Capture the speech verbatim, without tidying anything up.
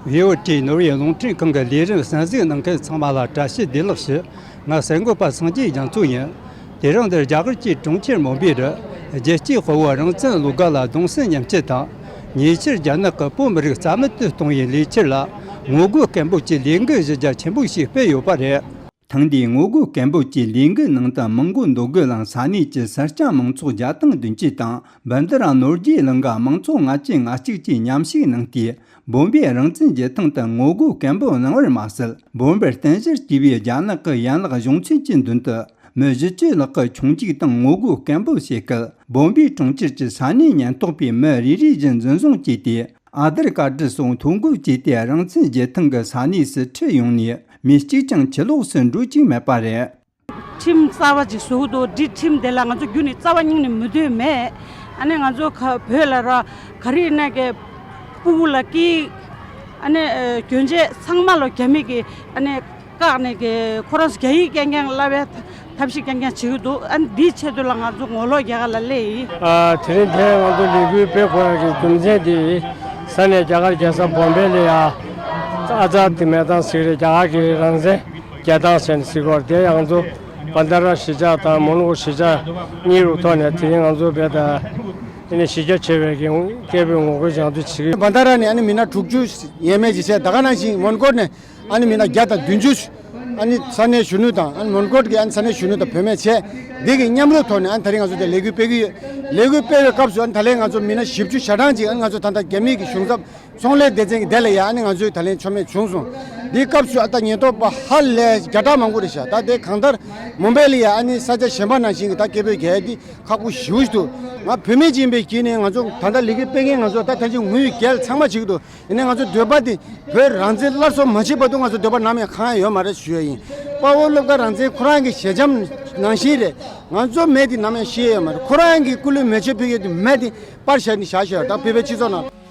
ཝེ་ཨོ་ཊི་ནོར་ཝེ་རླུང་འཕྲིན་ཁང་གི་ལས་རིམ་གསན་གཟིགས་གནང་མཁན་ཚང་མ་ལ་བཀྲ་ཤིས་བདེ་ལེགས་ཞུ། ང་གསར་འགོད་པ་སངས་རྒྱས་རྒྱ་མཚོ་ཡིན། དེ་རིང་འདིར་རྒྱ་གར་གྱི་གྲོང་ཁྱེར་མུམ་བེ་རུ་རྒྱལ་སྤྱིའི་དཔའ་བོ་རང་བཙན་བློ་དགའ་ལ་གདུང་སེམས་མཉམ་སྐྱེད་དང་། ཉེ་ཆར་རྒྱ་ནག་གི་བོད་མི་རིགས་རྩ་མེད་དུ་གཏོང་བའི་ལས་འཆར་ལ་ངོ་རྒོལ་སྐད་འབོད་ཀྱི་ལས་འགུལ་གཞི་རྒྱ་ཆེན་པོ་ཞིག་སྤེལ་ཡོད་པ་རེད། ཐེངས་འདིའི་ངོ་རྒོལ་སྐད་འབོད་ཀྱི་ལས་འགུལ་ནང་དུ་མི་མགོ་འདོགས་རྒོལ་ལ་ས་གནས་ཀྱི་སེར་སྐྱ་མང་ཚོགས་བརྒྱ་དང་བདུན་ཅུ་དང་། བན་དྷ་ར་ནོར་རྒྱས་གླིང་ག་མང་ཚོགས་ལྔ་བཅུ་ང་གཅིག་བཅས་མཉམ་ཞུགས་གནང་སྟེ། བོམ་བེ་རང་བཙན་རྒྱལ་ཐང་དུ་ངོ་རྒོལ་སྐད་འབོད་གནང་བར་མ་ཟད། བོམ་བེར་རྟེན་གཞིར་བྱས་པའི་རྒྱ་ནག་གི་ཡན་ལག་གཞུང་ཚབ་ཀྱི་མདུན་དུ་མི་བཞི་བཅུ་ལྷག་གིས་ཆུང་འགྱིག་དང་ངོ་རྒོལ་སྐད་འབོད་བྱས་སྐབས། བོམ་བེ་གྲོང་ཁྱེར་གྱི་ས་གནས་ཉེན་རྟོག་པས་མི་རེ་རེ་བཞིན་འཛིན་བཟུང་བྱས་ཏེ། ཨ་དར་ཀར་ཌི་སོགས་ཐོ་འགོད་བྱས་ཏེ། རང་བཙན་རྒྱལ་ཐང་གི་ས་གནས་སུ་ཁྲིད་ཡོང་ནས། མི་གཅིག་ཀྱང་ཕྱི་ལོགས་སུ་འགྲོ་བཅུག་མེད་པ་རེད། ཁྲིམས་གསར་པ་ཅིག་བཟོ་གི་འདུག་འདི་ཁྲིམས་དེ་ལ་ང་ཚོ་རྒྱུན་ནས་རྩ་བ་ཉིད་ནས་མི་འདོད་མེད། ཨ་ནི་ང་ཚོ་ག་བོད་ལ་ར་ག་རེ་ཡིན་ན་གི་སྤུ་གུ་ལ་སྐྱེས། ཨ་ནི་གྱོན་ཆས་ཚང་མ་ལོ་རྒྱ་མི་གི་ཨ་ནི་བཀག་ནས་གི་ཁོ་རང་ཚོ་རྒྱ་ཡིག་རྐྱང་རྐྱང་བསླབ་པའི་ཐབས་ཤེས་རྐྱང་རྐྱང་བྱེད་ཀྱི་འདུག་ཨ་ནི་འདིའི་ཆེད་དུ་ལ་ང་ཚོ་ངོ་ལོག་རྒྱ་གར་ལ་སླེབས་ཡིན། ཨ། དེ་རིང་དེ་ང་ཚོ་ལས་འགུལ་སྤེལ་དགོས་ཡག་གི་རྒྱུ་མཚན་དེ། ས་གནས་རྒྱ་གར་རྒྱལ་ས་བོམ་བེ་ལ་ཡ་ཨ་ཛཱ་དི་མེ་དཱན་ཟེར་རེད། རྒྱ་གར་གྱི་རང་བཙན་རྒྱལ་ཐང་ཟེར་ནས་ཟེར་གྱི་ཡོད་རེད། དེ་ང་ཚོ་བན་དྷ་ར་གཞིས་ཆགས་དང་མོན་གྷོ་གཞིས་ཆགས་གཉིས་རུ་ཐོག་ནས་དེ་རིང་ང་ཚོ་བོད་དང་ཨ་ནི་གཞིས་ཆགས་ཆེ་བའི་གི་སྐད་འབོད་ངོ་རྒོལ་ཡང་དུ་བྱེད་ཀྱི་ཡོད། བན་དྷ་ར་ནས་ཨ་ནི་མི་སྣ་དྲུག་ཅུ་ཡས་མས་ཅིག་བྱས། ད་ག་ནང་བཞིན་མོན་གྷོ་ནས་ཨ་ནི་མི་སྣ་བརྒྱ་དང་བདུན་ཅུ། ཨ་ནི་ས་གནས་གཞོན་ནུ་དང་། ཨ་ནི་མོན་གྷོ་གི་ཨ་ནི་ས་གནས་གཞོན་ནུ་དང་བུད་མེད་བྱས། འདི་གི་མཉམ་རུབ་ཐོག་ནས་ཨ་ནི་ད་རེས་ང་ཚོ་དེ་ལས་འགུལ་སྤེལ་གྱི་ཡོད། ལས་འགུལ་སྤེལ་བའི་སྐབས་སུ་ཨ་ནི་ད་ལན་ང་ཚོ་མི་སྣ་བཞི་བཅུ་ཞེ་གྲངས་ཅིག་ཨ་ནི་ང་ཚོ་ད་ལྟ་རྒྱ་མི་གི་གཞུང་ཚབ་ཚོང་ལས་སྡེ་ཚན་གྱི་དེ་ལ་ཡ་ཨ་ནི་ང་ཚོའི་ད་ལན་མཆོད་མེ་བྱུང་སོང་། འདིའི་སྐབས་སུ་ཨ་ད་ཉེན་རྟོག་པ་ཧ་ལས་བརྒྱ་ཕྲག་མང་པོ་རེད་ཤག་ད་དེ་གང་ལྟར་མུམ་བེ་ལ་ཡ་ཨ་ནི་ས་ཆ་གཞན་པ་ནང་བཞིན་གྱི་ད་སྐད་འབོད་རྒྱག་ཡ་འདི་ཁག་པོ་ཞེ་པོ་ཞིག་འདུག་ང་བུད་མེད་ཅིག་ཡིན་པའི་དཀྱིལ་ནས་ང་ཚོ་ད་ལྟ་ལས་འགུལ་སྤེལ་མཁན་ང་ཚོ་ད་ད་ཅི་ངུ་ཡི་རྒྱལ་ཚང་མ་བྱེད་ཀྱི་འདུག་ཡིན་ནའི་ང་ཚོ་འདོད་པ་དེ་བོད་རང་བཙན་སླར་གསོ་མ་བྱེད་བར་དུ་ང་ཚོ་འདོད་པ་ནམ་ཡང་ཁེངས་ཡ་ཡོད་མ་རེད་ཞུ་ཡ་ཡིན། དཔའ་བོ་བློ་དགའ་རང་བཙན་ཁོ་རང་གི་ཞལ་འཆམ་ནང་བཞིན་རེད། ང་ཚོ་མེ་དེ་ནམ་ཡང་ཤི་ཡ་ཡོད་མ་རེད། ཁོ་རང་གི་སྐུ་ལུས་མེ་མཆོད་ཕུལ་ཡ་དེ་མེ་དེ་པར་བཞག་ནས་བཞག་ཤོག་ད་བོད་པའི་སྤྱི་ཚོགས་ནང་།